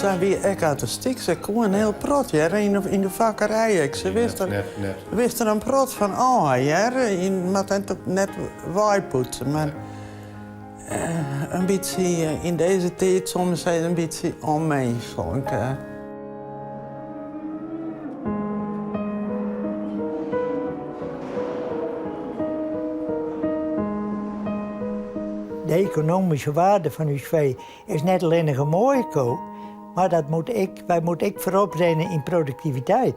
Sy wie ek artistyk, sy koe in hiel prot hear, yn de fakkerij ek. Se wist der, wist der in prot fan ôf hear. Je moatte net, net weipoetse, mar in bytsje yn dizze tiid soms in bytsje ûnminsklik. De ekonomyske waarde fan ús fee is net allinnich in moaie ko, mar dat moet ek, wy moatte ek foarop rinne yn produktiviteit.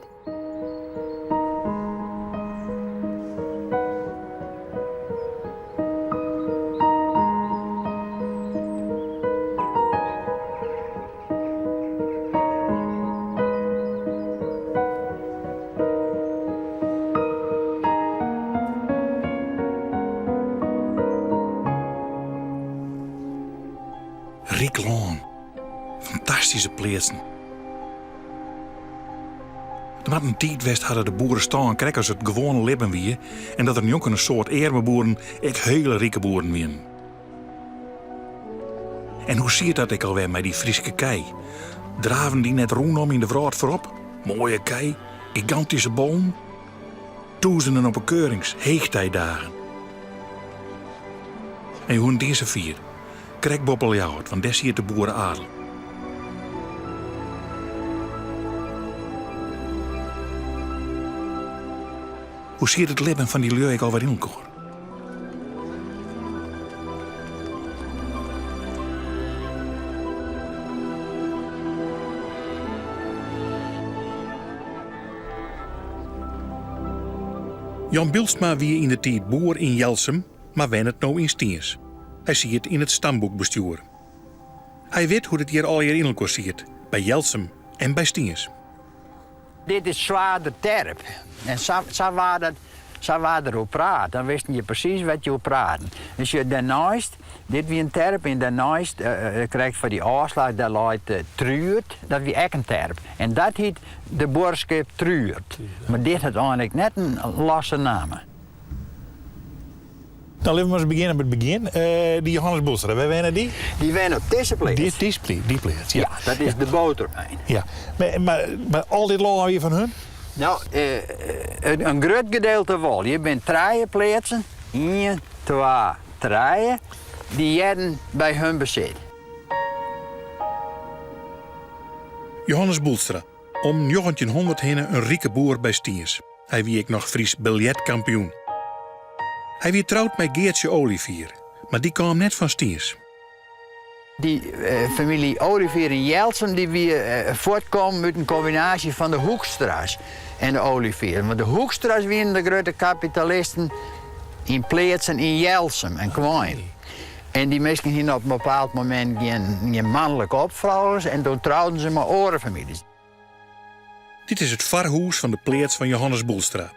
Ryk lân. Fantastyske pleatsen. Der moat in tiid west ha dat de boerestân krekt as it gewoane libben wie en dat der njonken in soad earme boeren ek hiele rike boeren wienen. En hoe siet dat ek alwer mei dy Fryske kij? Draven dy net rûnom yn de wrâld foarop? Moaie kij, gigantyske bollen, tûzenen op 'e keurings, heechtijdagen. En je hoege net iens sa fier. Krekt boppe Ljouwert, want dêr siet de boere-adel. Hoe siet it libben fan dy lju ek alwer yn elkoar? Jan Bylsma wie yn de tiid boer yn Jelsum, mar wennet no yn Stiens. Hy siet yn it stamboekbestjoer. Hy wit hoe't it hjir allegear yn elkoar siet, by Jelsum en by Stiens. Dit is Swaarder Terp. En sa, sa waard dat, sa waard der oer praat. Dan wisten je presys wat je oer praten. En sjoch, dêrneist, dit wie in terp en dêrneist, krekt foar dy ôfslach, dêr leit Truert, dat wie ek in terp. En dat hiet de buorskip Truert. Mar dit hat eigenlik net in losse namme. Dan litte we mar ris begjinne by it begjin. Dy Johannes Boelstra, wêr wenne dy? Dy wenne op dizze pleats. Dit, dy, dy, dy pleats, ja. Ja, dat is de Boterwein. Ja. Mar, mar, mar al dit lân wie fan hun? No, in grut gedeelte wol. Hjir binne trije pleatsen, ien, twa, trije, dy hearden by hun besit. Johannes Boelstra, om njoggentjinhûndert hinne in rike boer by Stiens. Hy wie ek noch Frysk biljertkampioen. Hy wie troud mei Geartsje Olivier, mar dy kaam net fan Stiens. Dy famylje Olivier yn Jelsum dy wie fuortkommen út in kombinaasje fan de Hoekstra's en de Olivieren. Want de Hoekstra's wienen de grutte kapitalisten yn pleatsen yn Jelsum en Koarnjum. En dy minsken hiene op in bepaald momint gjin manlike opfolgers en doe trouden se mei oare famyljes. Dit is it foarhûs fan de pleats fan Johannes Boelstra.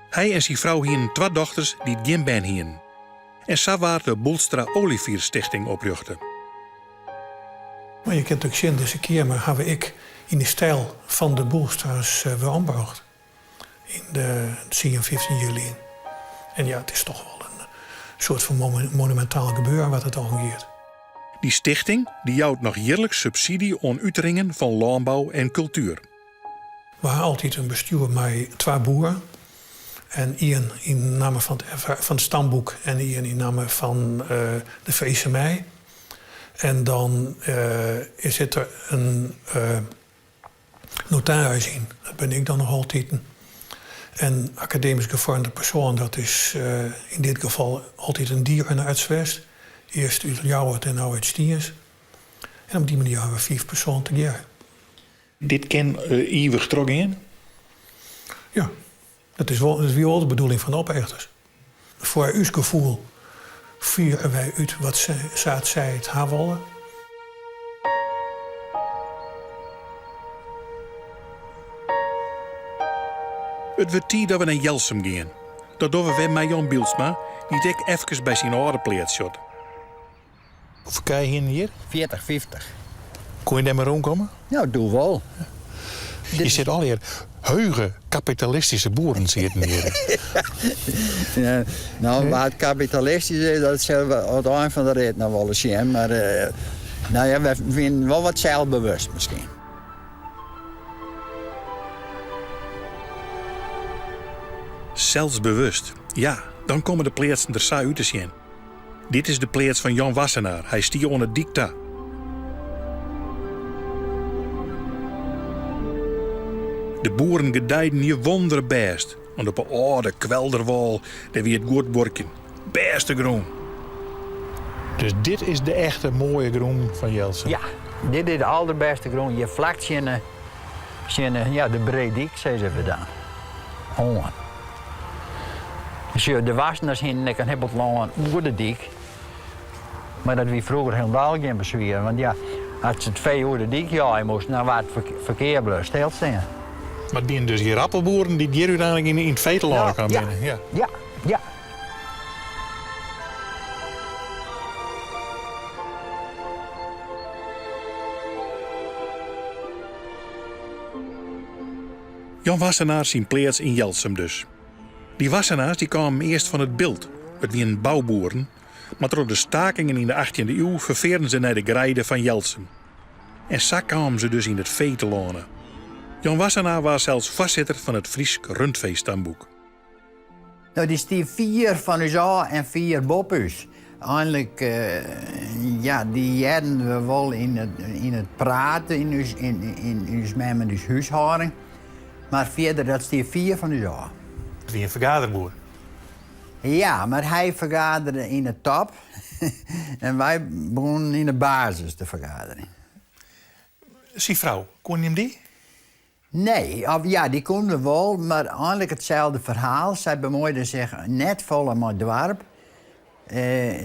Hy en syn frou hienen twa dochters dy't gjin bern hienen. En sa waard de Boelstra Olivier Stichting oprjochte. Mar je kinne ek sjen, dizze keamer ha we ek yn de styl fan de Boelstra's wer oanbrocht yn de tsien, 15 jier lyn. En ja, it is toch wol in soart fan monumintaal gebeuren wat it oangiet. Dy stichting dy jout noch jierliks subsydzje oan uteringen fan lânbou en kultuer. We ha altyd in bestjoer mei twa boeren en ien yn namme fan it stamboek en ien yn namme fan de VSMI. En dan sit der in notaris yn, dat bin ik dan noch altiten. En akademysk gevormde persoan, dat is yn dit gefal altyd in dierenarts west. Earst út Ljouwert en no út Stiens. En op dy manier hawwe we fiif persoanen tegearre. Dit kin ivich trochgean? Ja, dat is wol, dat wie wol de bedoeling fan de oprjochters. Foar ús gefoel fiere wy út wat sa't sy it ha wolle. It wurdt tiid dat we nei Jelsum gean. Dat dogge we wer mei Jan Bylsma, dy't ek efkes by syn âlde pleats sjocht. Hoefolle kij hienen hjir? 40, 50. Koe je dêr mei rûnkomme? Nou, doe wol. Je sit allegear heuge kapitalistyske boeren sieten hjir. Ja, nou, wat kapitalistysk is, dat sille we oan it ein fan de rit noch wol ris sjen. Mar. Nou ja, wy wienen wol wat selsbewust miskien. Selsbewust, ja, dan komme de pleatsen der sa út te sjen. Dit is de pleats fan Jan Wassenaar, hy stie oan 'e dyk ta. De boeren gedijden hjir wonderbêst, want op 'e âlde kwelderwâl dêr wie it goed buorkjen. Bêste grûn! Dus dit is de echte moaie grûn fan Jelsum? Ja, dit is de alderbêste grûn. Hjir flak tsjin de, tsjin de, ja, de Breedyk, sizze we dan, oan. Sjoch, de Wasseners hienen ek in hiel bot lân oer de dyk. Mar dat wie froeger hielendal gjin beswier, want ja, as se it fee oer de dyk jeie moasten, dan waard it ferkear bleau stilstean. Mar it wienen dus ierappelboeren dy't hjir úteinlik yn it fee telâne kaam binne? Ja, ja, ja. Jan Wassenaar syn pleats yn Jelsum dus. Dy Wassenaars dy kamen earst fan it Bilt, it wienen bouboeren, mar troch de stakingen yn de achttjinde iuw ferfearen se nei de greide fan Jelsum. En sa kamen se dus yn it fee telâne. Jan Wassenaar waard sels foarsitter fan it Frysk Rundfeestamboek. No, dy stie fier fan ús ôf en fier boppe ús. Einlik, ja, dy hearden we wol yn it praat yn ús, yn ús mem en ús húshâlding. Mar fierder, dat stie fier fan ús ôf. It wie in fergaderboer. Ja, mar hy fergadere yn 'e top en wy begûnen yn 'e basis te fergaderjen. Syn frou, koenen jim dy? Nee, of ja, dy koenen we wol, mar einlik itselde ferhaal. Sy bemuoide sich net folle mei it doarp.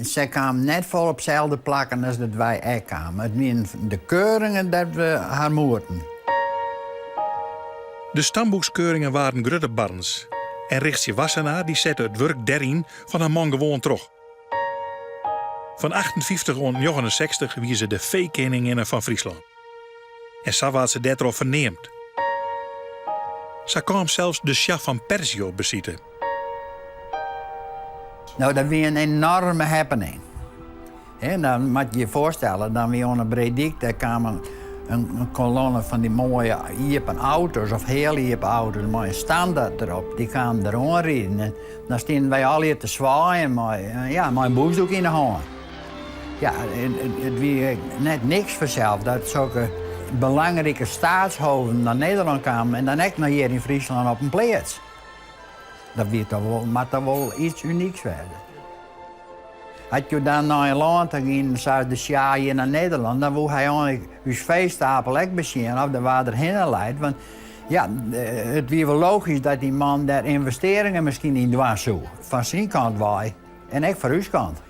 Sy kaam net folle op selde plakken as dat wy ek kamen. It wienen de keuringen dêr't we har moeten. De stamboekskeuringen waarden grutte barrens en Richtsje Wassenaar dy sette it wurk dêryn fan har man gewoan troch. Fan 58 oant 69 wie se de feekeninginne fan Fryslân. En sa waard se dêrtroch ferneamd. Sa kaam sels de Sjah fan Perzië op besite. No, dat wie in enorme happening. Hè, dan moat je je foarstelle, dan wie oan de Breedyk, dêr kaam in, in kolonne fan dy moaie iepen auto's of heal iepen auto's mei in standert derop. Dy kamen der oanriden en dan stienen wy allegear te swaaien mei, ja, mei in bûsdoek yn de hân. Ja, it wie net niks fansels dat sokke belangrike steatshoofden nei Nederlân kamen en dan ek nei hjir yn Fryslân op in pleats. Dat wie toch wol, moat toch wol iets unyks wêze. As jo dan nei in lân ta gienen, sa as de Sjah hjir nei Nederlân, dan woe hy einlik ús feestapel ek besjen of der waar der hinne leit. Want ja, it wie wol logysk dat dy man dêr ynvestearringen miskien yn dwaan soe, fan syn kant wei en ek foar ús kant.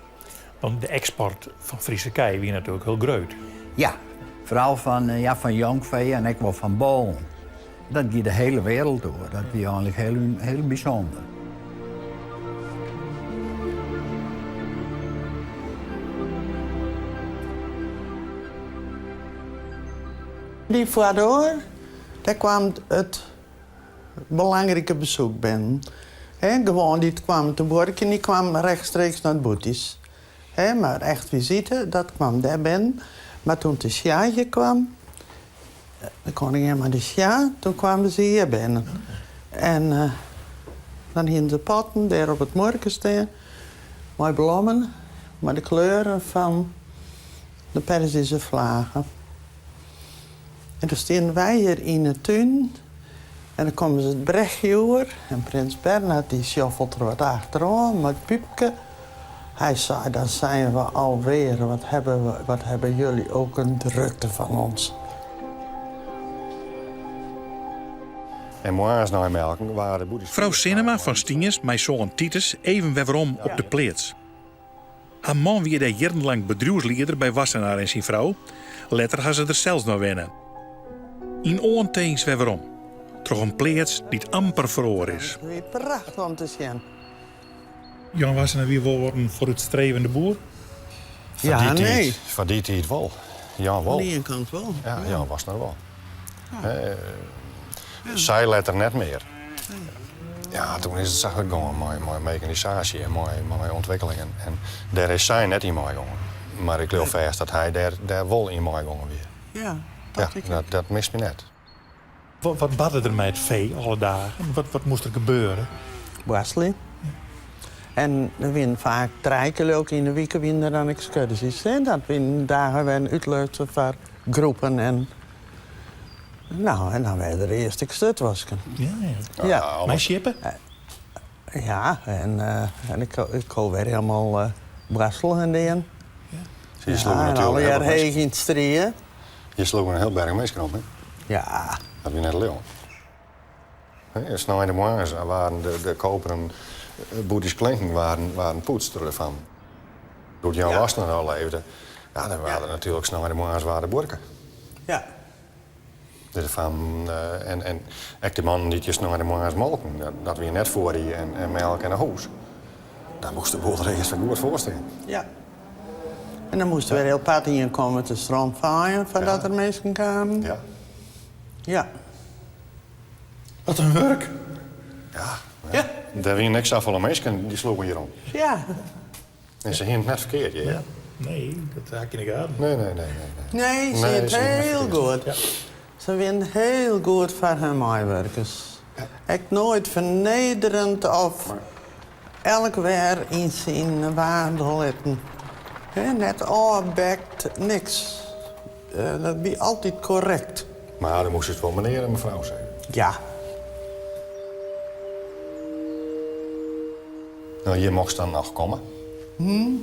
Want de eksport fan Fryske kij wie natuerlik hiel grut. Ja, foaral fan, ja, fan jongfee en ek wol fan bollen. Dat gie de hiele wereld oer. Dat wie einlik hiel, hiel bysûnder. Dy foardoar, dêr kwam it belangrike besoek binnen. Hè, gewoan dy't kwamen te buorkjen, dy kwamen rechtstreeks nei it bûthús. Hè, mar echt visite, dat kwam dêr binnen. Mar toen de Sjah hjir kwam, de koningin mei de Sjah, toen kwamen se hjir binnen. En dan hienen se potten dêr op it muorke stean mei blommen, mei de kleuren fan de Perzyske flage. En toen stienen wy hjir yn 'e tún en dan komme se it brechje oer en prins Bernhard dy sjoffelt der wat achteroan mei it pipke. Hy sei, dan zijn we alweer, wat hebben we, wat hebben jullie ook een drukte van ons. En moarns nei melken waren de boetes. Frou Sinnema fan Stiens mei soan Titus even wer werom op de pleats. Har man wie dêr jierrenlang bedriuwslieder by Wassenaar en syn frou. Letter ha se der sels nei wenne. Yn oantins wer werom. Troch in pleats dy't amper feroare is. It wie prachtich om te sjen. Jan Wassenaar wie wol wat in foarútstrevende boer. Foar dy tiid, foar dy tiid wol. Jan wol. Oan ien kant wol. Ja, Jan Wassenaar wol. Sy letter net mear. Ja, toen is it sa hurd gongen mei, mei mechanisaasje en mei, mei ûntwikkelingen. En dêr is sy net yn meigongen. Mar ik leau fêst dat hy dêr, dêr wol yn meigongen wie. Ja, dat ja, dat, dat mist my net. Wat, wat barde der mei it fee alle dagen? Wat, wat moast der gebeure? Boarstelje. En der wienen faak trije kear ook yn de wike wienen der dan ekskurzjes. Dat wienen dagen wer útlutsen foar groepen en nou, en dan werd er earst ek stutwasken. Ja, ja. ja. Mei sjippe? Ja, en, uh, en ik, ik koe wer hielendal uh, boarstele en dingen. Ja. Je sloegen ja, allegear heech yn it strie. Je sloegen in hiel berch minsken om, hè? Ja. Dat wie net leau. Snein de moarns waarden de, de koperen boeties klinken waarden, waarden poetst troch de fammen. Doe't Jan ja. Wassenaar al leefde, ja, dan waren er natuerlik snein de moarns waren de buorke. Ja. De fammen uh, en, en ek de mannen dy't je snein de moarns molken, dat, dat wie net foar die en, en melk en in hûs. Daar moast de boel der earst goed foar stean. Ja. En dan moast der wer hiel part ien komme te strontfaaien foardat der minsken kamen. Ja. Ja. Wat in wurk. Ja. ja. Der wiene ek safolle minsken dy sloegen hjir om. Ja. En se hiene it net ferkeard, ja. Nee, dat ha ik yn de gaten. Nee, nee, nee. Nee, nee, se hiene it hiel goed. Ja. Se wiene hiel goed foar har meiwurkers. Ja. Ek noait fernederend of elk wer yn syn waarde litten. Net ôfbekt, niks. Dat wie altyd korrekt. Mar dan moast it wol menear en mefrou sizze. Ja. No, hjir mochtst dan noch komme. Hm?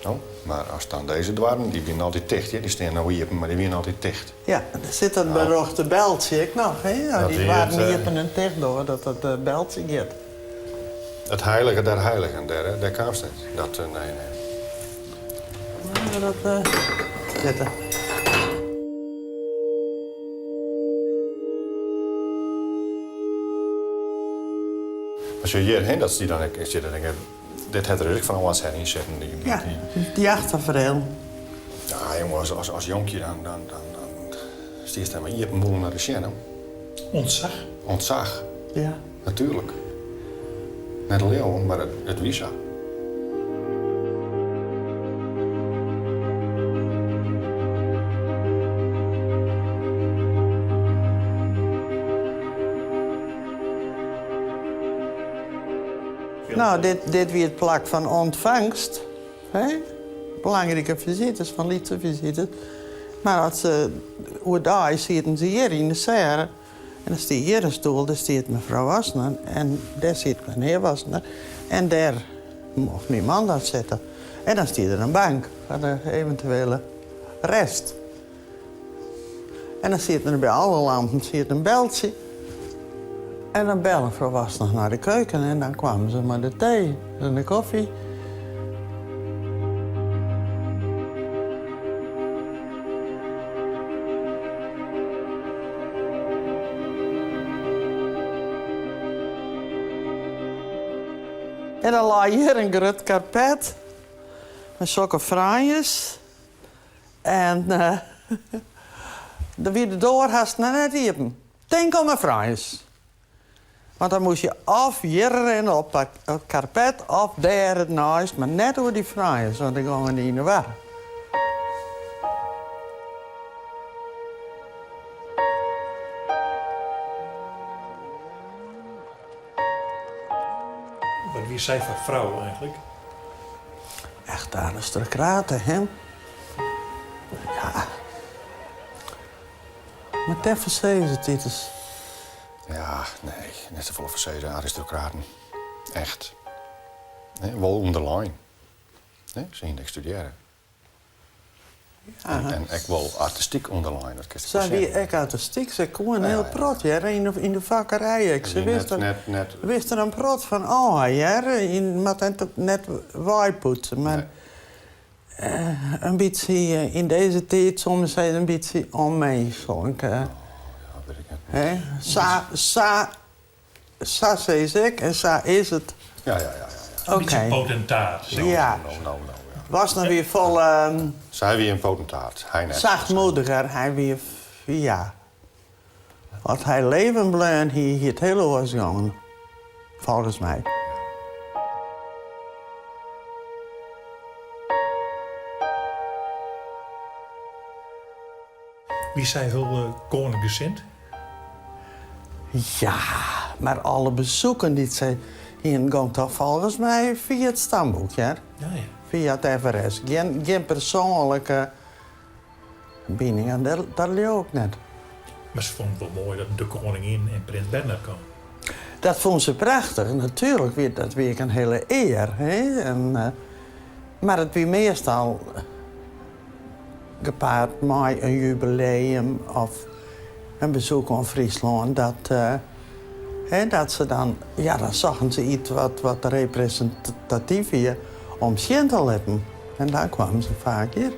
No, mar as dan dizze doarren, dy wienen altyd ticht, dy stean no iepen, mar dy wienen altyd ticht. Ja, der sit dat berochte beltsje ek noch, hè? Dy doarren iepen en ticht dogge, dat dat eh, beltsje giet. Het heilige der heiligen, dêr, dêr kaamst net. Dat, eh, nee, nee. Dat uh, zitten. As je hjirhinne, dat die dan ek, dan denk ik, dit hat der ek fan alles her yn sitten. Die, die, ja, die achterverheel. Ja, jongen, as, as, as jonkje dan, dan, dan, dan stiest dêr mei iepen mûle nei te sjen. Ontzag. Ontzag. Ja. Natuerlik. Net leauwen, mar it, it wie sa. No, dit, dit wie it plak fan ûntfangst. Hè? Belangrike visites, fan lytse visites. Mar as se oerdei sieten se hjir yn de serre. En dan stie hjir in stoel, dêr stiet mefrou Wassenaar en dêr siet menear Wassenaar. En dêr mocht myn man dan sitte. En dan stie der in bank foar de eventuele rest. En dan siet der by alle lampen siet in beltsje. En dan belle frou Wassenaar nei de keuken en dan kwamen se mei de tee en de kofje. En dan lei hjir in grut karpet mei sokke franjes. En uh, dan wie de doar hast noch net iepen. Tink om 'e franjes. Want dan moast je of hjir rinne op it karpet of dêr neist, mar net oer dy franjes, want dan gongen dy yn de war. Wat wie sy foar frou eigentlik? Echt aristokrate, hè? Ja. Mar teffens sizze, Titus. Ja, nee, net safolle foar sizze, aristokraten. Echt. Nee, wol ûnderlein. Nee, se hiene ek studearre. Ja. En, en ek wol artistyk ûnderlein, dat kinst Sy wie ek artistyk, sy koe in hiel prot hear, yn de, yn de fakkerij ek. Se wist der, net, net, wist der in prot fan ôf hear. Je moat net, net weipoetse, mar eh, in bytsje yn dizze tiid soms in bytsje ûnminslik. Oh, ja, wit ik net. Hè? Sa, sa, sa sis ik en sa is it. Ja, ja, ja. ja, ja. Een bytsje potentaat. Ja. No, no, no, ja. Was noch wie fol um, Sy wie in potentaat, hy net. zachtmoediger. Hy wie, ja. As hy leven bleaun hie, hie it hiel oars gongen. Folgens my. Wie sy hiel koninkgesind? Ja, mar alle besoeken dy't sy hienen gong toch folgens my fia it stamboek, hear. Ja, ja. Fia it FRS. Gjin, gjin persoanlike biningen, dat, dat leau ik net. Mar se fûnen it wol moai dat de koningin en prins Bernhard kamen. Dat fûnen se prachtich, natuerlik wie dat wie ek in hiele ear. Hè? En, eh, mar it wie meastal gepaard mei in jubileum of in besoek oan Fryslân, dat, eh, hè, dat se dan, ja, dan sochten se iets wat, wat representatyf wie om sjen te litten. En dan kwamen se faak hjir.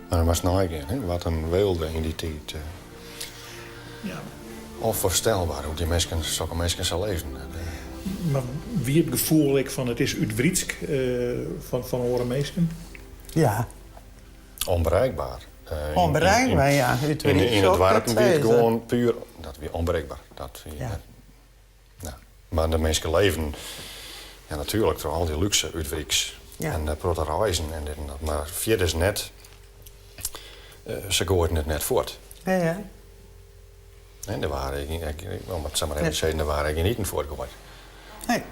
Mar dan moatst neigean, hè? Wat in weelde yn dy tiid. Ja. Onvoorstelbaar hoe dy minsken, sokke minsken sa leefden. Mar wie it gefoel ek fan it is útwrydsk fan oare minsken? Ja. Onbereikbaar. Onbereikbaar, ja. Yn de doarpen wie it gewoan puer, dat wie onbereikbaar. Dat wie, ja. Ja. Mar de minsken leefden, ja, natuerlik troch al dy lúkse útwryks. Ja. En in protte reizen en dit en dat. Mar fierders net, se goaiden it net fuort. Ja, ja. En der waard ek, om it sa mar even te sizzen, der waard ek gjin iten fuortgoaid. Nee.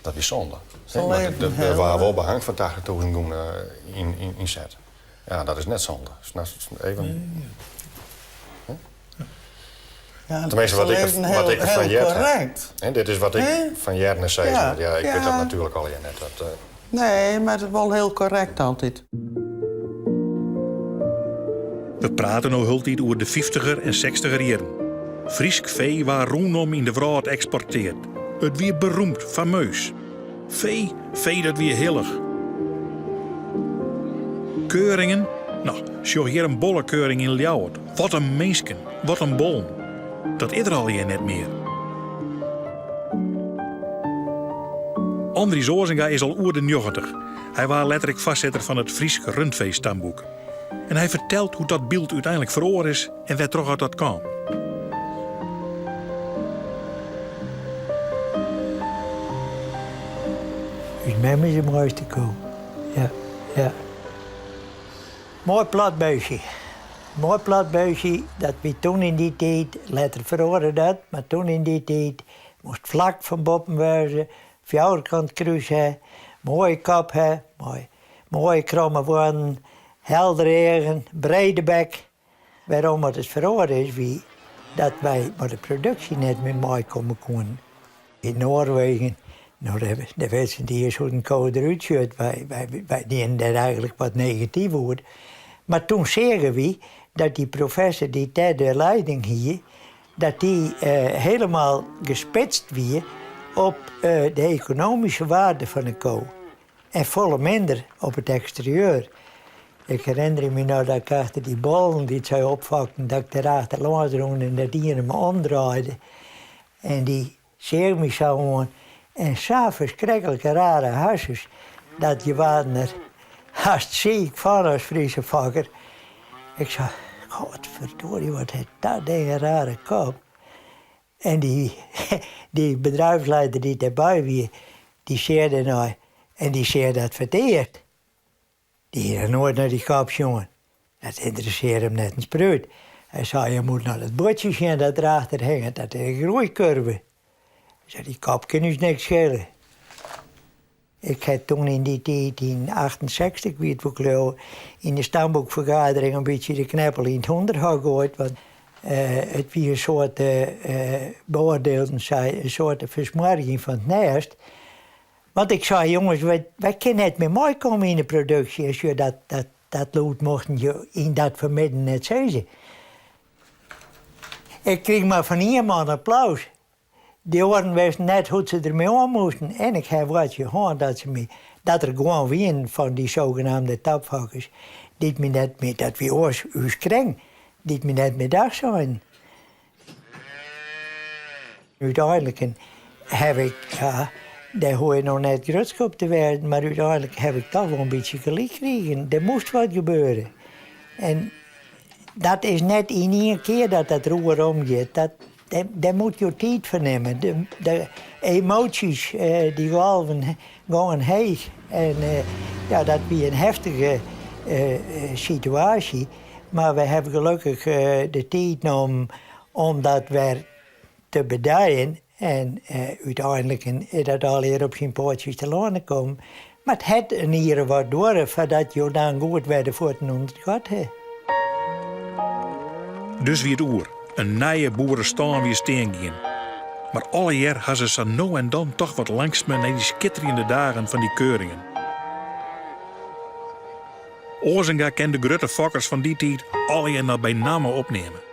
Dat wie sonde. Se leefden Der waard wol behang fan 80.000 gûne ynset. Ja, dat is net sonde. Even. Ja, Tenminste, wat ik, wat ik ervan heard correct. heb. Dit is wat ik fan hearren sizzen. Ja, ja, ik ja. wit dat natuerlik allegear net. Dat, Nee, mar it is wol hiel korrekt altyd. We prate no hieltyd oer de fyftiger en sechstiger jierren. Frysk fee waard rûnom yn de wrâld eksporteard. It wie beroemd, fameus. Fee, fee dat wie hillich. Keuringen? No, sjoch hjir in bollekeuring yn Ljouwert. Wat in minsken, wat in bollen. Dat is der allegear net mear. Andries Oazenga is al oer de 90. Hy waard letter ek foarsitter fan it Frysk Rundfeestamboek. En hy fertelt hoe't dat byld úteinlik feroare is en wêrtroch dat kaam. Us mem is de moaiste ko. Ja, ja. Moai plat beestje. Moai plat beestje, dat wie toen yn dy tiid, letter feroare dat, mar toen yn dy tiid moast flak fan boppen wêze, fjouwerkant krús ha, moaie kop ha, mei moaie kromme hoarnen, heldere eagen, brede bek. Wêrom dat it feroare is, wie dat wy mei de produksje net mear meikomme koenen. Yn Noarwegen, no dêr witst net iens hoe't in ko derút sjocht. Wy, wy, wy dienen dêr eigentlik wat negatyf oer. Mar toen seagen wy dat dy professor dy't dêr de leiding hie, dat dy helemaal gespitst wie op de ekonomyske waarde fan de ko. En folle minder op it eksterieur. Ik herinner my noch dat ik achter dy bollen dy't sy opfokten, dat ik dêrachter lâns rûn en dat ien him omdraaide. En dy seach my sa oan en sa ferskriklike rare harsens dat je waarden der hast siik fan as Friese fokker. Ik sei, godverdorie, wat hat dat ding in rare kop. En dy, dy bedrijfsleider dy't dêrby wie, dy seach dêrnei en dy seach dat foar it earst. Dy hie noch noait nei dy kop sjoen. Dat ynteressearre him net in sprút. Hy sei, je moat nei dat buordsje sjen dat derachter hinget, dat is in groeicurve. Hy sei, dy kop kin ús niks skele. Ik ha toen yn dy tiid, yn 68 wie it wol kleau, yn de stamboekfergadering in bytsje de kneppel yn it hûnderhok goaid, want it wie in soarte, beoardielden sy, in soarte fersmoarging fan it nêst. Want ik sei, jonges, wy, wy kinne net mear meikomme yn de produksje. En sjoch, dat, dat, dat lûd mochten je yn dat fermidden net sizze. Ik krige mar fan ien man applaus. Dy oaren wisten net hoe't se dermei oan moasten. En ik ha woardsje hân dat se my, dat der guon wienen fan dy sogenaamde tapfokkers, dy't my net mear, dat wie oars ús kring. Dy't my net mear dach seinen. Uteinlik haw ik, ja, dêr hoech je noch net grutsk op te wêzen, mar úteinlik haw ik toch wol in bytsje gelyk krigen. Der moast wat gebeure. En dat is net yn ien kear dat dat roer omgiet. Dat, dêr moat jo tiid foar nimme. De, de emoties, eh, dy golven gongen heech. En eh, ja, dat wie in heftige eh, situaasje. Mar we hawwe gelokkich de tiid nommen om dat wer te bedijen. En úteinlik is dat allegear op syn poatsjes telâne kommen. Mar it hat in jier of wat duorre foardat jo dan goed wer de fuotten ûnder it gat ha. Dus wie it oer, in nije boerestân wie stean gien. Mar allegear ha se sa no en dan toch wat langstme nei dy skitterjende dagen fan dy keuringen. Oazenga ken de grutte fokkers fan dy tiid allegear noch by namme opneame.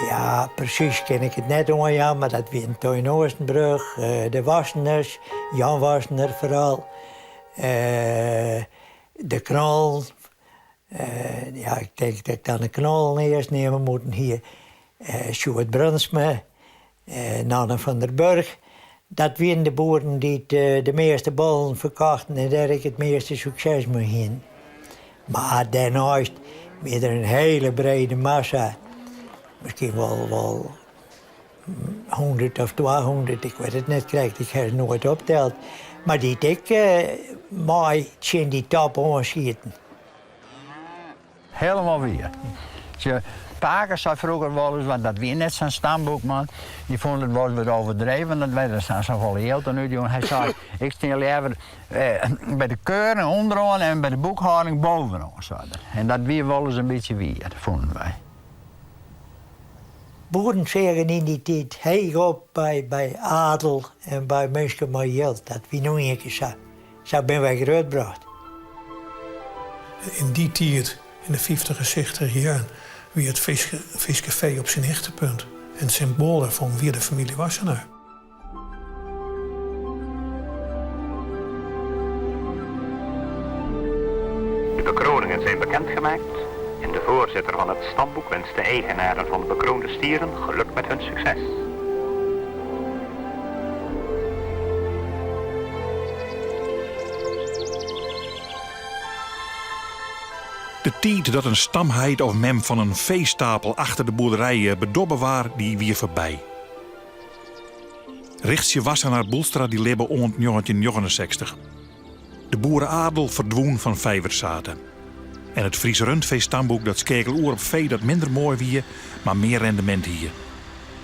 Ja, presys kin ik it net oanjaan, mar dat wienen Teun Oostenbrug, eh, de Wasseners, Jan Wassener foaral, eh, de Knol. Eh, ja, ik tink dat ik dan de Knollen earst neame moeten hie. Sjoerd Brunsma, Nanne van der Burg. Dat wienen de boeren dy't de measte bollen ferkochten en dêr ek it measte sukses mei hienen. Mar dêrneist wie der in hiele brede massa, miskien wol, wol 100 of 200, ik wit it net krekt, ik ha se noait opteld, mar dy't ek mei tsjin dy top oansieten. Helemaal wier. Sjoch, pake sei froeger wolris, want dat wie net sa'n stamboekman, dy fûn it wolris wat overdreven dat wy der sa safolle jild oan útjûn. Hy sei, ik stean leaver eh, by de keuring ûnderoan en by de boekhâlding bovenoan, sei er. En dat wie wolris in bytsje wier, fûnen wy. Boeren seagen yn dy tiid heech op by, by adel en by minsken mei jild. Dat wie no ienkear sa. Sa binne wy grutbrocht. Yn dy tiid, yn de 50 en 60 jierren, wie it Fryske fee op syn hichtepunt. En it symboal dêrfan wie de famylje Wassenaar. De bekroningen zijn bekendgemaakt en de voorzitter van het stamboek wenst de eigenaren van de bekroonde stieren geluk met hun succes. De tiid dat in stamheit of mem fan in feestapel achter de boerderij eh, bedobbe waar, dy wie foarby. Richtsje Wassenaar Boelstra dy libbe oant 1969. De boereadel ferdwûn fan Vijversate. En it Fries Rundfeestamboek dat skeakele oer op fee dat minder moai wie, mar mear rendemint hie.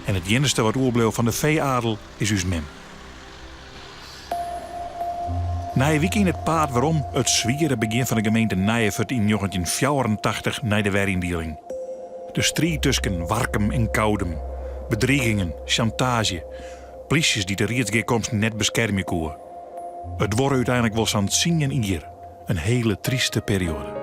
En it iennichste wat oerbleau fan de feeadel is ús mem. Nije wike yn it paad werom it swiere begjin fan de gemeente Nijefurd yn 1984 nei de weryndieling. De striid tusken Warkum en Koudum, bedrigingen, sjantaazje, plysjes dy't de riedsgearkomsten net beskermje koe. It duorre úteinlik wol sa'n tsien jier, in hiele tryste perioade.